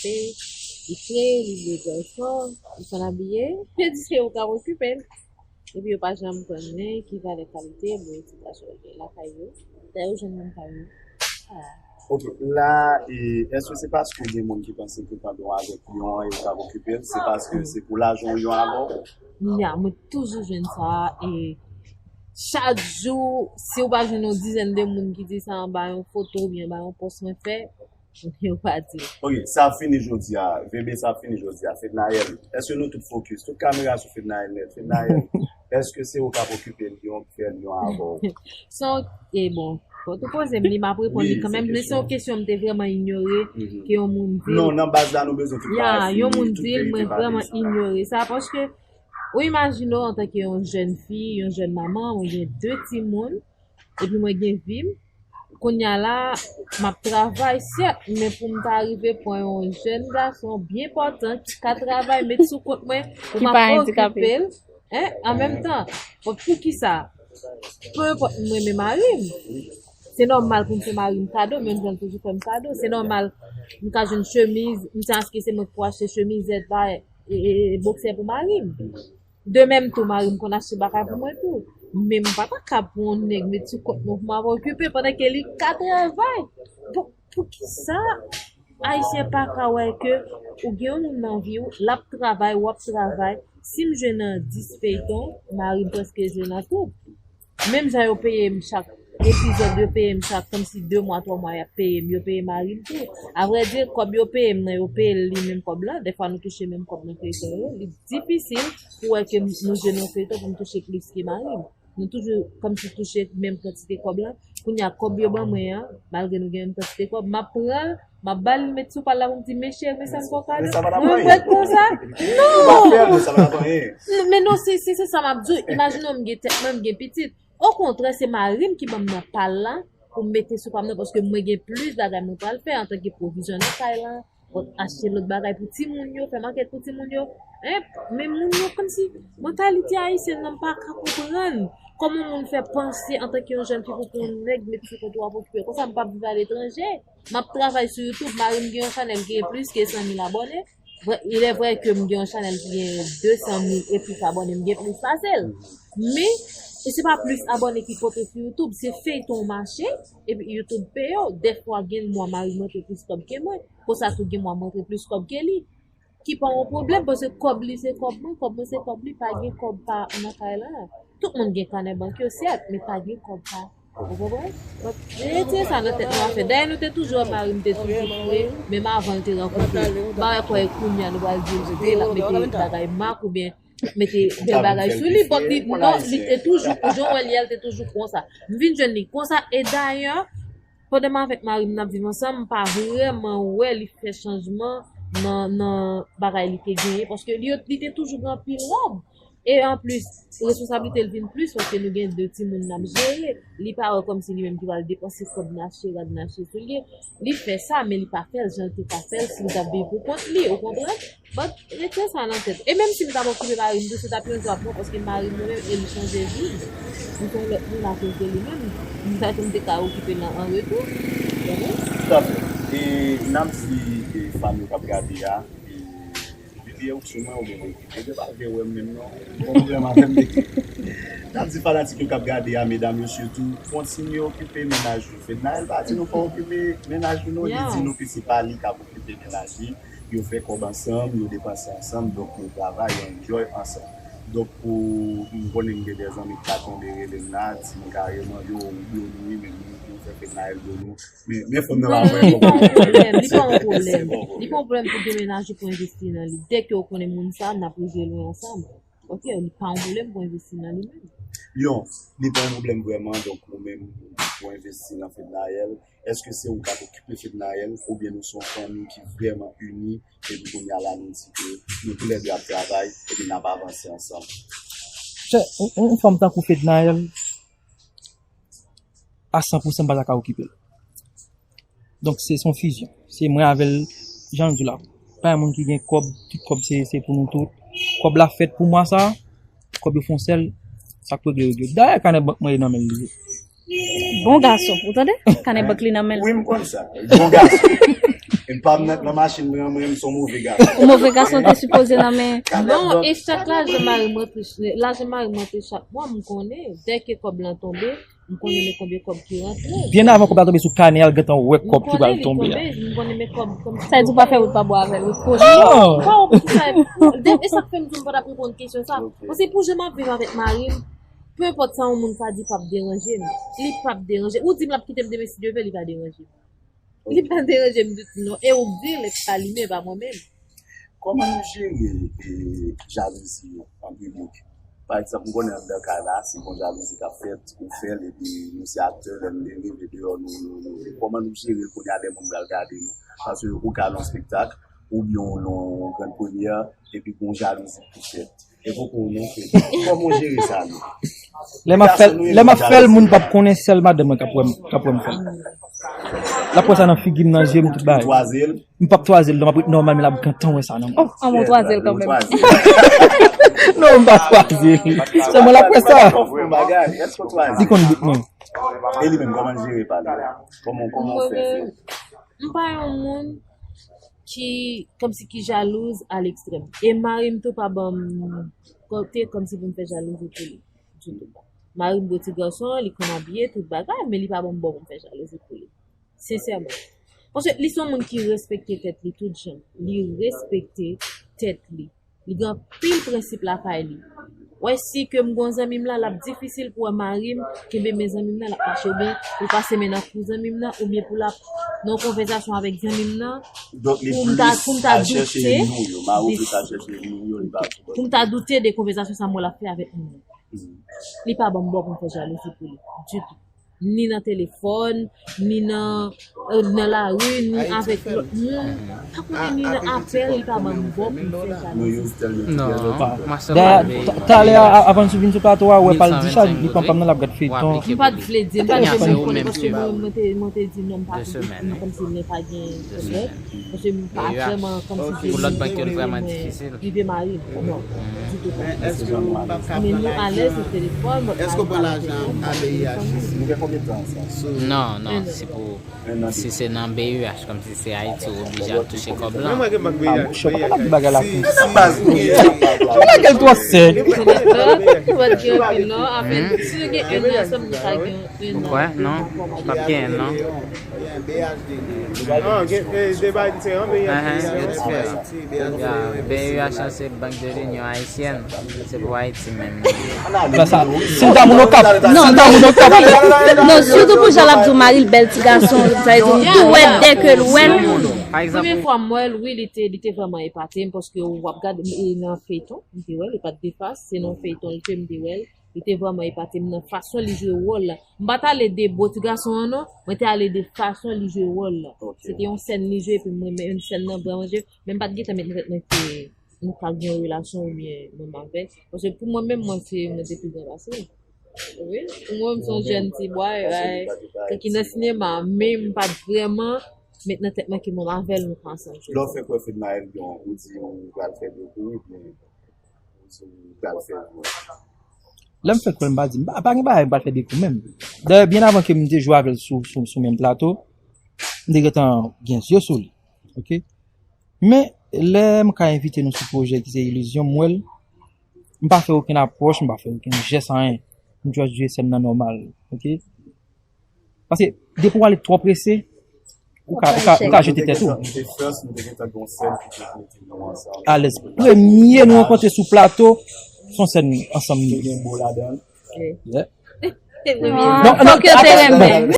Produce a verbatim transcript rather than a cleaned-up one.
kanpe, li fre, li vle dòy fò, li konn abiye, yo di se ou k ap okipe l. Epi yo pa janm konnen ki valè kalite bon edikasyon yo gen lakay yo. Dayè yo jwenn nan kay yo. Ah. Ok, la, e, èske se paske gen moun ki panse ke pandan w avèk lyon an, yo ka okipe l, se paske se pou lajan w lyon avè w? Ya, mwen toujou jwenn sa, e chak jou, si w pa jwenn yon dizèn de moun ki di sa anba yon foto oubyen anba yon pòs mwen fè, yo pa di. Ok, sa ap fini jodi a, V B sa ap fini jodi a, Fednaelle, èske nou tout fokis, tout kamera sou Fednaelle nèt, Fednaelle, èske se ou k ap okipe lyon, k fè lyon avè w? Son, e bon, fò tou poze m li, m ap reponn li kanmenm, men se yon kesyon m te vrèman inyore ke yon moun di. Non, nan baz la, nou bezwen tout bagay fini, yon moun di l, mwen vrèman inyore sa, paske ou imajine w antanke yon jèn fi, yon jèn manman, mwen gen de timoun, epi mwen gen vi m. Kounye a la, m ap travay, sèt, men pou m ta rive pran yon jèn gason byen pòtan ki ka travay, met sou kont mwen, pou m ap okipe l, en, an menm tan. Bon, poukisa? Peu importe, m renmen mari m. Se nòmal pou m fè mari m kado, menm jan l toujou fè m kado. Se nòmal, m ka jwenn chemiz, m te aske se mwen ki pou achte chemizèt, bay, e, e, e, boksè pou mari m. De menm tou, mari m konn achte bagay pou mwen tou. Men m pa ta ka pran yon nèg met sou kont mwen pou m ap okipe pandan ke li ka travay. Pou, poukisa Ayisyen pa ka wè ke ou gen yon moun nan vi w, l ap travay, w ap travay. Si m jwe nan dis feyton, mari m prèske jwe nan tout. Menm jan yo peye m chak epizòd, yo peye m chak kòmsi de mwa, twa mwa, y ap peye m, yo peye mari m tou. Avrèdi, kòb yo peye m nan, yo peye l li menm kòb la. Dèfwa nou touche menm kòb nan feyton yo. Li difisil pou wè ke nou jwe nan feyton pou m touche plis ke mari m. Nou toujou kòmsi touche menm kantite kòb la. Kounye a, kòb yo ban mwen an, malgre nou gen menm kantite kòb, m ap pran l, m ap ba l, li met sou pa l la pou m di, men cheri, men sa m poko fè. Mwen prèt konsa. Non! Men non, se se sa m ap di w. Imajine w, m gen tèt mwen, m gen pitit. Okontrè, se mari m ki ban m nan pa l la pou m mete sou pa m nan, paske mwen gen plis bagay mwen pral fè antanke pwovizyon nan kay la, achte lòt bagay pou timoun yo, fè makèt pou timoun yo. En, men moun yo kòmsi mantalite ayisyen nan m pa ka konprann. Kòman moun fè panse antanke yon jèn fi pou pran yon nèg met sou kont ou ap okipe? Konsa m p ap viv aletranje. M ap travay sou YouTube, mari m gen yon chanèl ki gen plis ke san mil abòne. Vrè, il est vrai ke m gen yon chanèl ki gen de san mil e plis abòne, m gen plis pase l. Men, e se pa plis abòne ki pote sou YouTube, se feyton mache, epi YouTube peye w. Dèfwa gen mwa mari m rantre plis kòb ke mwen, konsa tou gen mwa m rantre plis kòb ke li. Ki pa yon pwoblèm, paske kòb li se kòb mwen, kòb mwen se kòb li, pa gen kòb pa nan kay la. Tout moun gen kanè bank yo, sèt, men pa gen kòb pa. Ou konprann? Donk, retire sa nan tèt nou afè. Dayè, nou te toujou wè mari m te toujou fre, menm avan l te rankontre. M pa wè kwè kounye a nou pral di l fre, l ap mete bagay mak oubyen mete bèl bagay sou li. But li, non, li te toujou, jan w wè l ye a, l te toujou konsa. M vin jwenn li konsa, e dayè, pandan m avèk mari m n ap viv ansanm, m pa vrèman wè li fè chanjman nan, nan bagay li te genyen, paske li, li te toujou gen anpil rad. E anplis, responsablite l vin plis, paske nou gen de timoun n ap jere. Li pa wè kòmsi li menm ki pral depanse kòb n achte rad, n achte soulye. Li fè sa, men li pa fè l jan l te ka fè l si l t ap viv pou kont li, ou konprann? But, retire sa nan tèt. E menm si m t ap okipe mari m tou, se t ap yon jou ap mwen, paske mari m mwen menm, e li chanje vi m. M se yon lòt moun akoz de li menm. M pa janm te ka okipe l an retou. Ou konprann? Toutafè. E n ap di, e, fanm yo k ap gade a, e, Vye ou sou mwen oubyen vye. Ebyen pa vye wè m menm non. Bon pwoblèm avè m. N ap di fanatik yo k ap gade a, medam yo sitou, kontinye okipe mennaj nou. Fednaelle pa di nou fò okipe mennaj nou non, li di nou ke se pa li k ap okipe mennaj li. Yo fè kòb ansanm, yo depanse ansanm, donk yo travay, yo enjoy ansanm. Donk pou m konnen m gen de zanmi ki ka tonbe rele m la, di m kareman yo, yo mouri, men nou, nou fè Fednaelle dodo. Men, men fanm nan pa vre. Non, li pa yon pwoblèm. Li pa yon pwoblèm. Li pa yon pwoblèm pou gen mennaj ou pou envesti nan li. Dèke ou konnen moun sa, n ap rive lwen ansanm. Ok, li pa yon pwoblèm pou envesti nan li menm. Lyon, li pa yon pwoblèm vrèman, donk ou menm pou envesti nan Fednaelle. Èske se ou k ap okipe Fednaelle, oubyen nou se yon fanmi ki vrèman ini, epi kounye a la nou di ke nou toulède ap travay, epi n ap avanse ansanm? Yon, yon fanm tankou Fednaelle, a san pou san m pa ta ka okipe l. Donk se, se yon fizyon. Se mwen avè l, jan l di la. Pa gen moun ki gen kòb, tout kòb se, se pou nou tout. Kòb la fèt pou mwa sa, kòb yo fè yon sèl, sa k regle regle. Dayè kanè bank mwen nan men l li ye. Bon gason, ou tande? Kanè bank li nan men l. Wi, m konn sa. Bon gason. M pa nan machin mwen, mwen, m se yon move gason. Yon move gason te sipoze nan men. Non, e chak lajan mari m rantre, lajan mari m rantre chak mwa, m konnen. Dèke kòb lan tonbe, m konnen men konbyen kòb ki rantre. Byen avan kòb la tonbe sou kanè a, l gentan wè kòb ki pral tonbe a. M konnen men kòb. Sa di w pa fè wout pa bò avè l, wout pwoche. Non! Pa wè poukisa. E sa k fè m di w m pa t ap reponn kesyon sa. Paske pou jan m ap viv avèk mari m, penpòt sa yon moun ka di p ap deranje m. Li p ap deranje. Ou di m l ap kite m demen si Dye vle, li pa deranje m. Li pa deranje m ditou non. E ou k di l, e pa li menm, e pa mwen menm. Kòman nou jere jalouzi an piblik? Pa egzanp, m konnen anndan kay la, si gon jalouzi k ap fèt, ou fè l, epi nou se aktè, lè n rive deyò, nou, nou, nou. Kòman nou jere l kounye a lè moun pral gade nou? Paske ou ka nan yon espektak, oubyen w nan yon grann premyè, epi gon jalouzi ki fèt. E poko w non frè. Kòman w jere sa menm? Lè m ap fè l, lè m ap fè l, moun p ap konnen, sèl madanm mwen k ap wè m, k ap wè m fè l. L ap wè sa nan figi m, nan je m, tout bagay. M p ap twaze l non, m ap ret nòmal, men l ap gentan wè sa nan mwen. Anmwe w twaze l kanmenm. Non, m pa twaze l. Sèlman l ap wè sa. Li konn bout mwen. E li menm, kòman l jere pa li? Kòman, kòman w fè fè? M pa yon moun ki kòmsi ki jalouz a lekstrèm. E mari m tou pa ban m kote kòmsi pou m fè jalouzi pou li. Ditou. Mari m gwo ti gason, li konn abiye, tout bagay, men li pa ban m bò pou m fè jalouzi pou li. Sensèman. Paske li se yon moun ki respekte tèt li tout jan. Li respekte tèt li. Li gen anpil prensip lakay li. Wè si ke m gon zanmi m la, l ap difisil pou wè mari m kenbe men zanmi m nan, l ap mache oubyen pou l pase men nan kou zanmi m nan, oubyen pou l ap nan yon konvèsasyon avèk zanmi m nan, pou m ta pou m ta doute pou m ta doute de konvèsasyon sa m wè l ap fè avèk moun nan. Li pa ban m bò pou m fè jalouzi pou li ditou. Ni nan telefòn, ni nan nan lari, ni avèk lòt moun. Pa konnen ni nan apèl, li pa ban m bò pou m fè jalouzi. Talè a, avan n vin sou plato a, ou wè pa l di sa, li pran pa m nan l ap gad feyton. M pa t vle di, m pa t vle di paske mwen te di non, m pa vle di kòmsi mwen pa gen. Paske m pa vrèman kòmsi se li menm ki rive mari m. Non, ditou pa. Men nou alèz nan telefòn, mwen pa al pale. Nou gen konbyen tan ansanm? Non, non, se pou, si se nan B E H, kòmsi se Ayiti, ou oblije al touche kòb lan. Mwen gen bank B E H. Bagay la konsa. Bagay twò sèk. Mwen gen anpil non, anfen, si nou gen enn an ansanm, nou ka gen. Ou kwè? Non, p ap genyen non. Non, gen de bagay diferan, men gen diferan. B E H la se Banque de l'Union Haïtienne. Se pou Ayiti menm. Si l ta moun Okap, si l ta moun Okap. Non, sitou pou jan l ap di w mari l bèl ti gason, sa vle di w tou wè dèke l wè l. Premye fwa m wè l, wi, li te li te vrèman epate m, paske w ap gade nan feyton, m te wè l, li pa t defas, se nan feyton l te m te wè l. Li te vrèman epate m nan fason li jwe wòl la. M pa t ale de bo ti gason an non, mwen te ale de fason li jwe wòl la. Se te yon sèn li jwe epi m renmen sèn nan vrèman jwe, men m pa t gentan met nan tèt mwen ke nou ka gen yon relasyon oubyen menm avè l. Paske pou mwen menm, mwen se mwen te pi gran pase l. Wi, pou mwen menm se yon jèn ti bwa, e bay, ki nan sinema, men m pa t vrèman met nan tèt mwen ke menm avè l nou ka ansanm. Lè w fèk wè Fednaelle, ou di ou pral fè de kou oubyen ou di ou pral fè vre? Lè m fèk wè l, m pa di, m pa, pa gen bagay m pral fè de kou menm. Dayè, byen avan ke m te jwe avè l sou, sou, sou menm plato, m te gentan gen zye sou li. Oke? Men, lè m ka envite nou sou pwojè ki se Ilizyon, m wè l, m pa fè okenn apwòch, m pa fè okenn jès, anyen. M just jwe sèn nan nòmal. Oke? Paske depi w ale twò prese, ou ka, ou ka, ou ka jete tèt ou. Alèz. Premye nou rankontre sou plato, se yon sèn ansanm nou. Fòk yo te renmen.